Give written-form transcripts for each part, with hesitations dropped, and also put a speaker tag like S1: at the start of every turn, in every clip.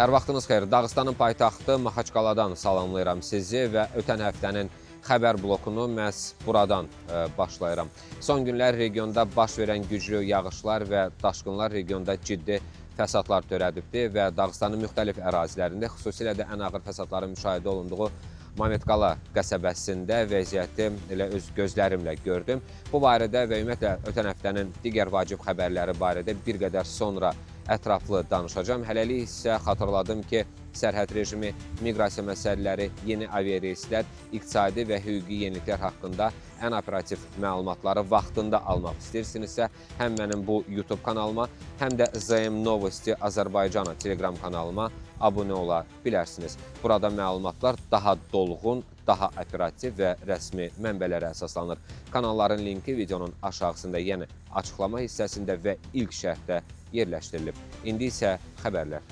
S1: Hər vaxtınız xeyir. Dağıstanın paytaxtı Maxaçkaladan salamlayıram sizi və ötən həftənin xəbər blokunu məhz buradan başlayıram. Son günlər regionda baş verən güclü yağışlar və daşqınlar regionda ciddi fəsadlar törədibdir və Dağıstanın müxtəlif ərazilərində, xüsusilə də ən ağır fəsadların müşahidə olunduğu Mamedqala qəsəbəsində vəziyyəti elə öz gözlərimlə gördüm. Bu barədə və ümumiyyətlə ötən həftənin digər vacib xəbərləri barədə bir qədər sonra ətraflı danışacağam. Hələlik isə xatırladım ki, sərhəd rejimi, miqrasiya məsələləri, yeni aviareyslər, iqtisadi və hüquqi yeniliklər haqqında ən operativ məlumatları vaxtında almaq istəyirsinizsə, həm mənim bu YouTube kanalıma, həm də ZM Novosti Azərbaycana Telegram kanalıma abunə ola bilərsiniz. Burada məlumatlar daha dolğun, daha operativ və rəsmi mənbələrə əsaslanır. Kanalların linki videonun aşağısında, yəni açıqlama hissəsində və ilk şərhdə yerləşdirilib. İndi isə xəbərlər.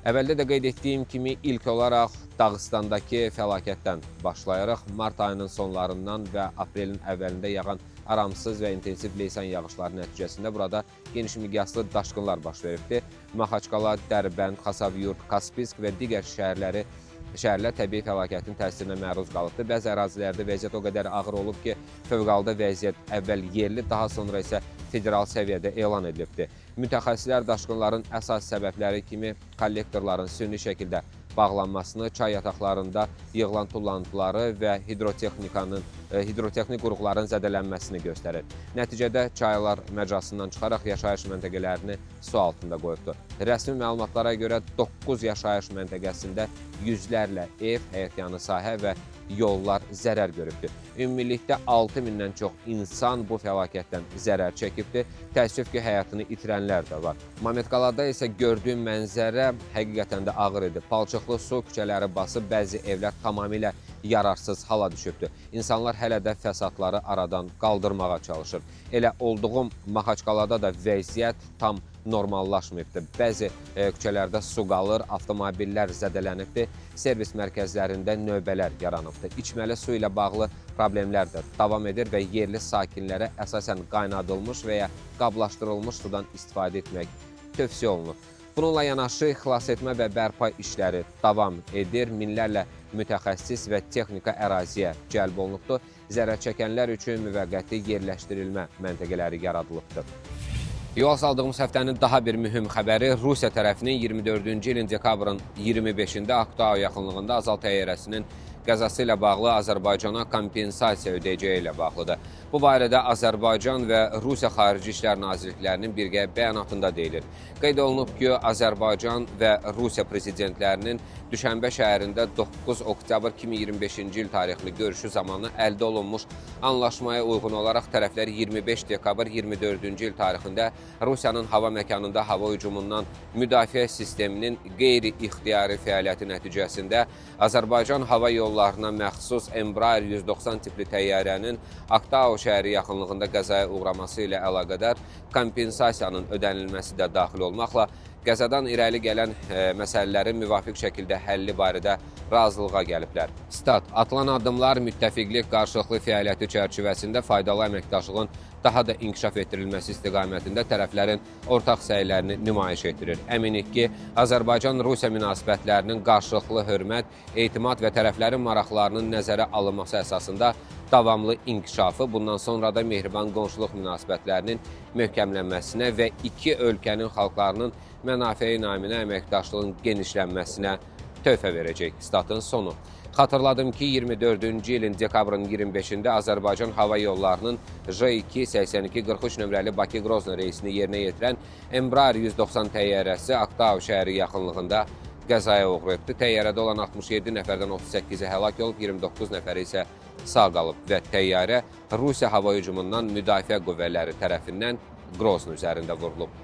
S1: Əvvəldə də qeyd etdiyim kimi ilk olaraq Dağıstandakı fəlakətdən başlayarıq. Mart ayının sonlarından və aprelin əvvəlində yağan aramsız və intensiv leysan yağışları nəticəsində burada geniş miqyaslı daşqınlar baş veribdir. Maxaçkala, Dərbənd, Xasavyurt, Kaspisk və digər şəhərlər təbii fəlakətin təsirinə məruz qalıbdır. Bəzi ərazilərdə vəziyyət o qədər ağır olub ki, fövqəladə vəziyyət əvvəl yerli, daha sonra isə federal səviyyədə elan edilibdir. Mütəxəssislər daşqınların əsas səbəbləri kimi kollektorların süni şəkildə bağlanmasını, çay yataqlarında yığılan tullantıları və hidrotexnik qurğuların zədələnməsini göstərir. Nəticədə çaylar məcrasından çıxaraq yaşayış məntəqələrini su altında qoyubdur. Rəsmi məlumatlara görə 9 yaşayış məntəqəsində yüzlərlə ev, həyətyanı sahə və yollar zərər görübdür. Ümumilikdə 6000-dən çox insan bu fəlakətdən zərər çəkibdir. Təəssüf ki, həyatını itirənlər də var. Mamedqalada isə gördüyüm mənzərə həqiqətən də ağır idi. Palçıqlı su küçələri basıb, bəzi evlər tamamilə yararsız hala düşübdür. İnsanlar hələ də fəsadları aradan qaldırmağa çalışır. Elə olduğum Maxaçkalada da vəziyyət tam normallaşmayıbdır. Bəzi küçələrdə su qalır, avtomobillər zədələnibdir, servis mərkəzlərində növbələr yaranıbdır. İçməli su ilə bağlı problemlər də davam edir və yerli sakinlərə əsasən qaynadılmış və ya qablaşdırılmış sudan istifadə etmək tövsiyə olunur. Bununla yanaşı xilas etmə və bərpa işləri davam edir. Minlərlə mütəxəssis və texnika əraziyə cəlb olunubdur. Zərər çəkənlər üçün müvəqqəti yerləşdirilmə məntəqələri yaradılıbdır. Yol saldığımız həftənin daha bir mühüm xəbəri Rusiya tərəfinin 24-cü ilin dekabrın 25-də Aktau yaxınlığında Azal təyyarəsinin qəzası ilə bağlı Azərbaycana kompensasiya ödəyəcəyi ilə bağlıdır. Bu barədə Azərbaycan və Rusiya Xarici İşlər Nazirliklərinin birgə bəyanatında deyilir. Qeyd olunub ki, Azərbaycan və Rusiya prezidentlərinin Düşənbə şəhərində 9 oktyabr 2025-ci il tarixli görüşü zamanı əldə olunmuş anlaşmaya uyğun olaraq tərəflər 25 dekabr 24-cü il tarixində Rusiyanın hava məkanında hava hücumundan müdafiə sisteminin qeyri-ixtiyari fəaliyyəti nəticəsində Azərbaycan hava yollarına məxsus Embraer 190 tipli təyyarənin Aktau şəhəri yaxınlığında qəzaya uğraması ilə əlaqədar kompensasiyanın ödənilməsi də daxil olmaqla qəzadan irəli gələn məsələlərin müvafiq şəkildə həlli barədə razılığa gəliblər. Stat: Atılan addımlar müttəfiqlik qarşılıqlı fəaliyyəti çərçivəsində faydalı əməkdaşlığın daha da inkişaf etdirilməsi istiqamətində tərəflərin ortaq səylərini nümayiş etdirir. Əminik ki, Azərbaycan-Rusiya münasibətlərinin qarşılıqlı hörmət, etimad və tərəflərin maraqlarının nəzərə alınması əsasında davamlı inkişafı bundan sonra da mehriban qonşuluq münasibətlərinin möhkəmlənməsinə və iki ölkənin xalqlarının mənafeyi naminə əməkdaşlığın genişlənməsinə töhfə verəcək. Statın sonu. Xatırladım ki, 24-cü ilin dekabrın 25-də Azərbaycan Hava Yollarının J2 8243 nömrəli Bakı-Grozny reysini yerinə yetirən Embraer 190 təyyarəsi Aktau şəhəri yaxınlığında qəzaya uğrayıbdır. Təyyarədə olan 67 nəfərdən 38-i həlak olub, 29 nəfəri isə sağ qalıb və təyyarə Rusiya hava hücumundan müdafiə qüvvələri tərəfindən Grozny üzərində vurulub.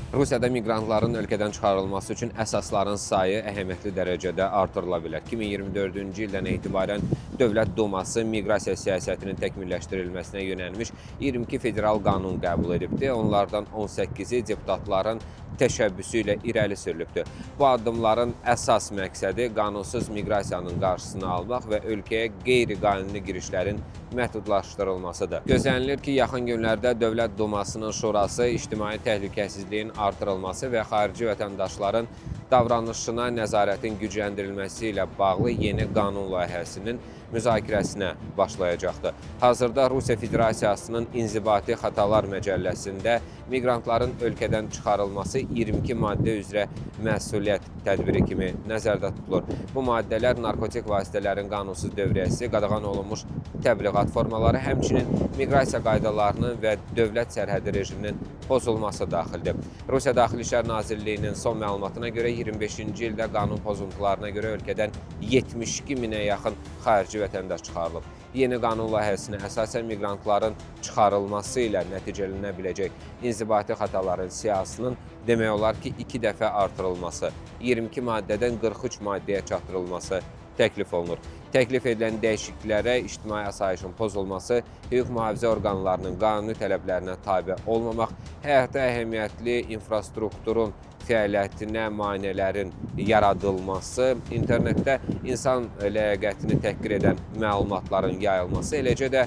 S1: Rusiyada miqrantların ölkədən çıxarılması üçün əsasların sayı əhəmiyyətli dərəcədə artırıla bilər. 2024-cü ildən etibarən Dövlət Duması miqrasiya siyasətinin təkmilləşdirilməsinə yönəlmiş 22 federal qanun qəbul edibdir. Onlardan 18-i deputatların təşəbbüsü ilə irəli sürülübdür. Bu addımların əsas məqsədi qanunsuz miqrasiyanın qarşısını almaq və ölkəyə qeyri-qanuni girişlərin məhdudlaşdırılmasıdır. Gözlənilir ki, yaxın günlərdə Dövlət Dumasının Şurası ictimai təhlükəsizliyin artırılması və xarici vətəndaşların davranışına nəzarətin gücləndirilməsi ilə bağlı yeni qanun layihəsinin müzakirəsinə başlayacaqdır. Hazırda Rusiya Federasiyasının İnzibati Xətalar Məcəlləsində miqrantların ölkədən çıxarılması 22 maddə üzrə məsuliyyət tədbiri kimi nəzərdə tutulur. Bu maddələr narkotik vasitələrin qanunsuz dövriyyəsi, qadağan olunmuş təbliğat formaları, həmçinin miqrasiya qaydalarının və dövlət sərhədi rejiminin pozulması daxildir. Rusiya Daxili İşlər Nazirliyinin son məlumatına görə 25-ci ildə qanun pozuntularına görə ölkədən 72 minə yaxın xarici vətəndaş çıxarılıb. Yeni qanun layihəsinə əsasən miqrantların çıxarılması ilə nəticələnə biləcək inzibati xətaların siyahısının demək olar ki, 2 dəfə artırılması, 22 maddədən 43 maddəyə çatdırılması təklif olunur. Təklif edilən dəyişikliklərə ictimai asayişin pozulması, hüquq mühafizə orqanlarının qanuni tələblərinə tabe olmamaq, həyata əhəmiyyətli infrastrukturun fəaliyyətinə maneələrin yaradılması, internetdə insan ləyaqətini təhqir edən məlumatların yayılması, eləcə də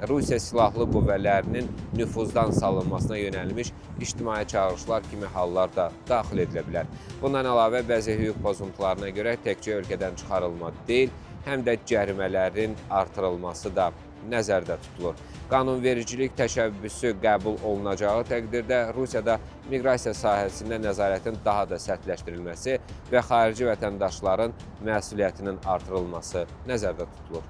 S1: Rusiya Silahlı Qüvvələrinin nüfuzdan salınmasına yönəlmiş ictimai çağırışlar kimi hallar da daxil edilə bilər. Bundan əlavə bəzi hüquq pozuntularına görə təkcə ölkədən çıxarılma deyil, həm də cərimələrin artırılması da nəzərdə tutulur. Qanunvericilik təşəbbüsü qəbul olunacağı təqdirdə Rusiyada miqrasiya sahəsində nəzarətin daha da sərtləşdirilməsi və xarici vətəndaşların məsuliyyətinin artırılması nəzərdə tutulur.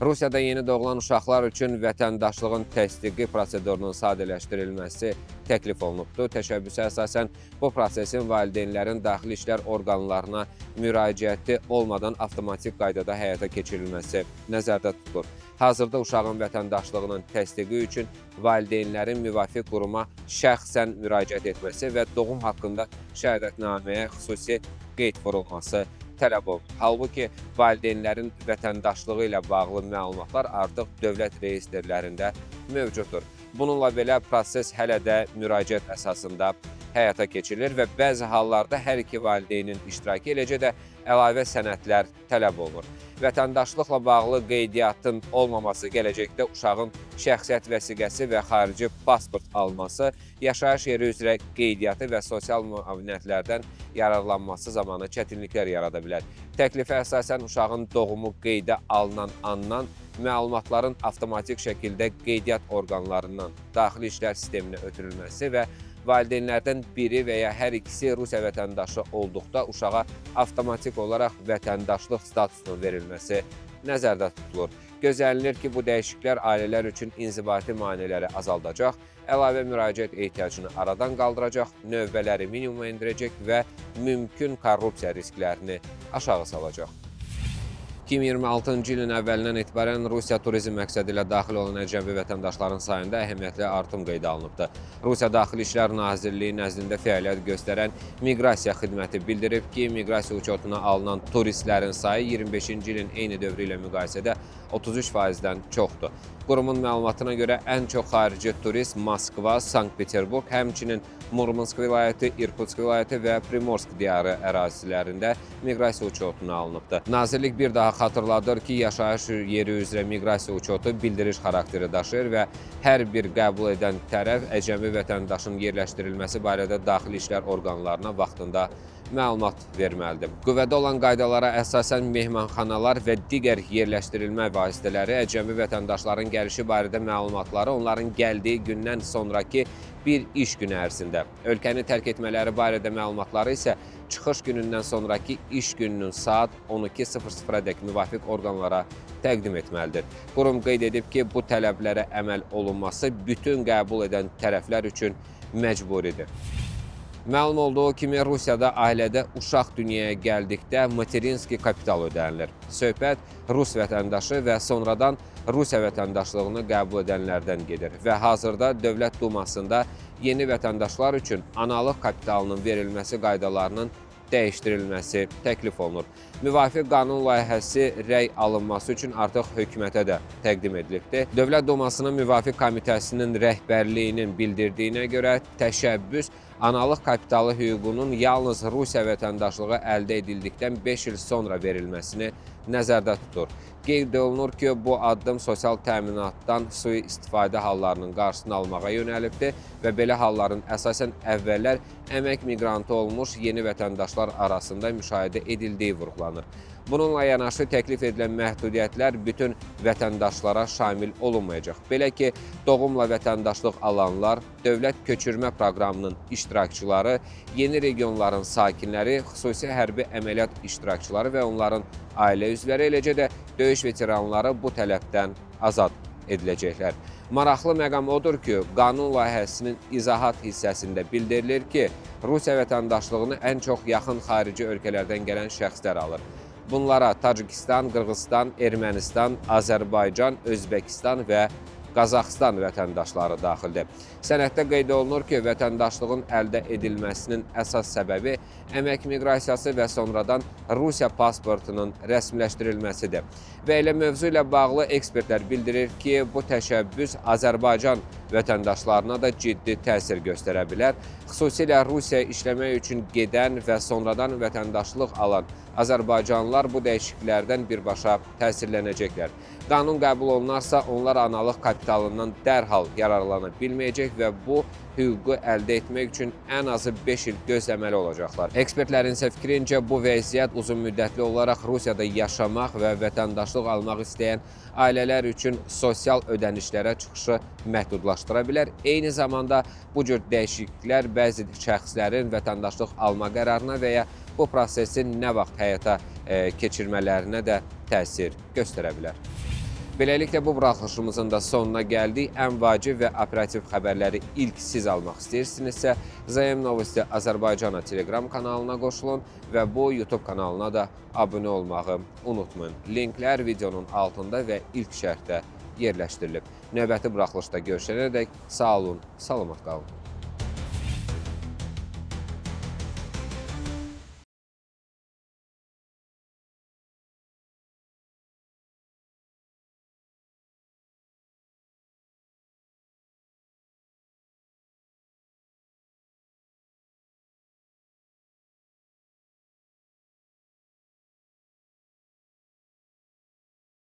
S1: Rusiyada yeni doğulan uşaqlar üçün vətəndaşlığın təsdiqi prosedurunun sadələşdirilməsi təklif olunubdur. Təşəbbüsə əsasən bu prosesin valideynlərin daxili işlər orqanlarına müraciəti olmadan avtomatik qaydada həyata keçirilməsi nəzərdə tutulur. Hazırda uşağın vətəndaşlığının təsdiqi üçün valideynlərin müvafiq quruma şəxsən müraciət etməsi və doğum haqqında şəhadətnaməyə xüsusi qeyd vurulması tələb olunur. Halbuki valideynlərin vətəndaşlığı ilə bağlı məlumatlar artıq dövlət reyestrlərində mövcuddur. Bununla belə proses hələ də müraciət əsasında həyata keçirilir və bəzi hallarda hər iki valideynin iştirakı, eləcə də əlavə sənədlər tələb olunur. Vətəndaşlıqla bağlı qeydiyyatın olmaması gələcəkdə uşağın şəxsiyyət vəsiqəsi və xarici pasport alması, yaşayış yeri üzrə qeydiyyatı və sosial müavinətlərdən yararlanması zamanı çətinliklər yarada bilər. Təklifə əsasən uşağın doğumu qeydə alınan andan məlumatların avtomatik şəkildə qeydiyyat orqanlarından daxili işlər sisteminə ötürülməsi və valideynlərdən biri və ya hər ikisi Rusiya vətəndaşı olduqda uşağa avtomatik olaraq vətəndaşlıq statusunun verilməsi nəzərdə tutulur. Gözlənilir ki, bu dəyişikliklər ailələr üçün inzibati maneələri azaldacaq, əlavə müraciət ehtiyacını aradan qaldıracaq, növbələri minimuma endirəcək və mümkün korrupsiya risklərini aşağı salacaq. 2026-cı ilin əvvəlindən etibarən Rusiya turizm məqsədi ilə daxil olan əcnəbi vətəndaşların sayında əhəmiyyətli artım qeydə alınıbdır. Rusiya Daxili İşlər Nazirliyi nəzdində fəaliyyət göstərən Miqrasiya Xidməti bildirib ki, miqrasiya uçotuna alınan turistlərin sayı 25-ci ilin eyni dövrü ilə müqayisədə 33%-dən çoxdur. Qurumun məlumatına görə ən çox xarici turist Moskva, Sankt-Peterburq, həmçinin Murmansk vilayəti, İrkutsk vilayəti və Primorsk diyarı ərazilərində miqrasiya uçotuna alınıbdır. Nazirlik bir daha xatırladır ki, yaşayış yeri üzrə miqrasiya uçotu bildiriş xarakteri daşıyır və hər bir qəbul edən tərəf əcnəbi vətəndaşın yerləşdirilməsi barədə daxili işlər orqanlarına vaxtında məlumat verməlidir. Qüvvədə olan qaydalara əsasən mehmanxanalar və digər yerləşdirilmə vasitələri əcnəbi vətəndaşların gəlişi barədə məlumatları onların gəldiyi gündən sonrakı bir iş günü ərzində, ölkəni tərk etmələri barədə məlumatları isə çıxış günündən sonrakı iş gününün saat 12:00-dək müvafiq orqanlara təqdim etməlidir. Qurum qeyd edib ki, bu tələblərə əməl olunması bütün qəbul edən tərəflər üçün məcburidir. Məlum olduğu kimi Rusiyada ailədə uşaq dünyaya gəldikdə materinski kapital ödənilir. Söhbət Rus vətəndaşı və sonradan Rusiya vətəndaşlığını qəbul edənlərdən gedir və hazırda Dövlət Dumasında yeni vətəndaşlar üçün analıq kapitalının verilməsi qaydalarının dəyişdirilməsi təklif olunur. Müvafiq qanun layihəsi rəy alınması üçün artıq hökumətə də təqdim edilibdir. Dövlət Dumasının müvafiq komitəsinin rəhbərliyinin bildirdiyinə görə təşəbbüs analıq kapitalı hüququnun yalnız Rusiya vətəndaşlığı əldə edildikdən 5 il sonra verilməsini nəzərdə tutur. Qeyd olunur ki, bu addım sosial təminatdan sui-istifadə hallarının qarşısını almağa yönəlibdir və belə halların əsasən əvvəllər əmək miqrantı olmuş yeni vətəndaşlar arasında müşahidə edildiyi vurğulanır. Bununla yanaşı təklif edilən məhdudiyyətlər bütün vətəndaşlara şamil olunmayacaq. Belə ki, doğumla vətəndaşlıq alanlar, dövlət köçürmə proqramının iştirakçıları, yeni regionların sakinləri, xüsusi hərbi əməliyyat iştirakçıları və onların ailə üzvləri, eləcə də döyüş veteranları bu tələbdən azad ediləcəklər. Maraqlı məqam odur ki, qanun layihəsinin izahat hissəsində bildirilir ki, Rusiya vətəndaşlığını ən çox yaxın xarici ölkələrdən gələn şəxslər alır. Bunlara Tacikistan, Qırğızistan, Ermənistan, Azərbaycan, Özbəkistan və Qazaxıstan vətəndaşları daxildir. Sənəddə qeyd olunur ki, vətəndaşlığın əldə edilməsinin əsas səbəbi əmək miqrasiyası və sonradan Rusiya pasportunun rəsmiləşdirilməsidir. Və elə mövzu ilə bağlı ekspertlər bildirir ki, bu təşəbbüs Azərbaycan vətəndaşlarına da ciddi təsir göstərə bilər. Xüsusilə Rusiyaya işləmək üçün gedən və sonradan vətəndaşlıq alan azərbaycanlılar bu dəyişikliklərdən birbaşa təsirlənəcəklər. Qanun qəbul olunarsa, onlar analıq kapitalından dərhal yararlana bilməyəcək və bu hüququ əldə etmək üçün ən azı 5 il gözləməli olacaqlar. Ekspertlərin isə fikrincə bu vəziyyət uzunmüddətli olaraq Rusiyada yaşamaq və vətəndaşlıq almaq istəyən ailələr üçün sosial ödənişlərə çıxışı məhdudlaşdıra bilər. Eyni zamanda bu cür dəyişikliklər bəzi şəxslərin vətəndaşlıq alma qərarına və ya bu prosesin nə vaxt həyata keçirmələrinə də təsir göstərə bilər. Beləliklə bu buraxılışımızın da sonuna gəldik. Ən vacib və operativ xəbərləri ilk siz almaq istəyirsinizsə, ZM Novosti Azərbaycana Telegram kanalına qoşulun və bu YouTube kanalına da abunə olmağı unutmayın. Linklər videonun altında və ilk şərhdə yerləşdirilib. Növbəti buraxılışda görüşənədək sağ olun, salamat qalın.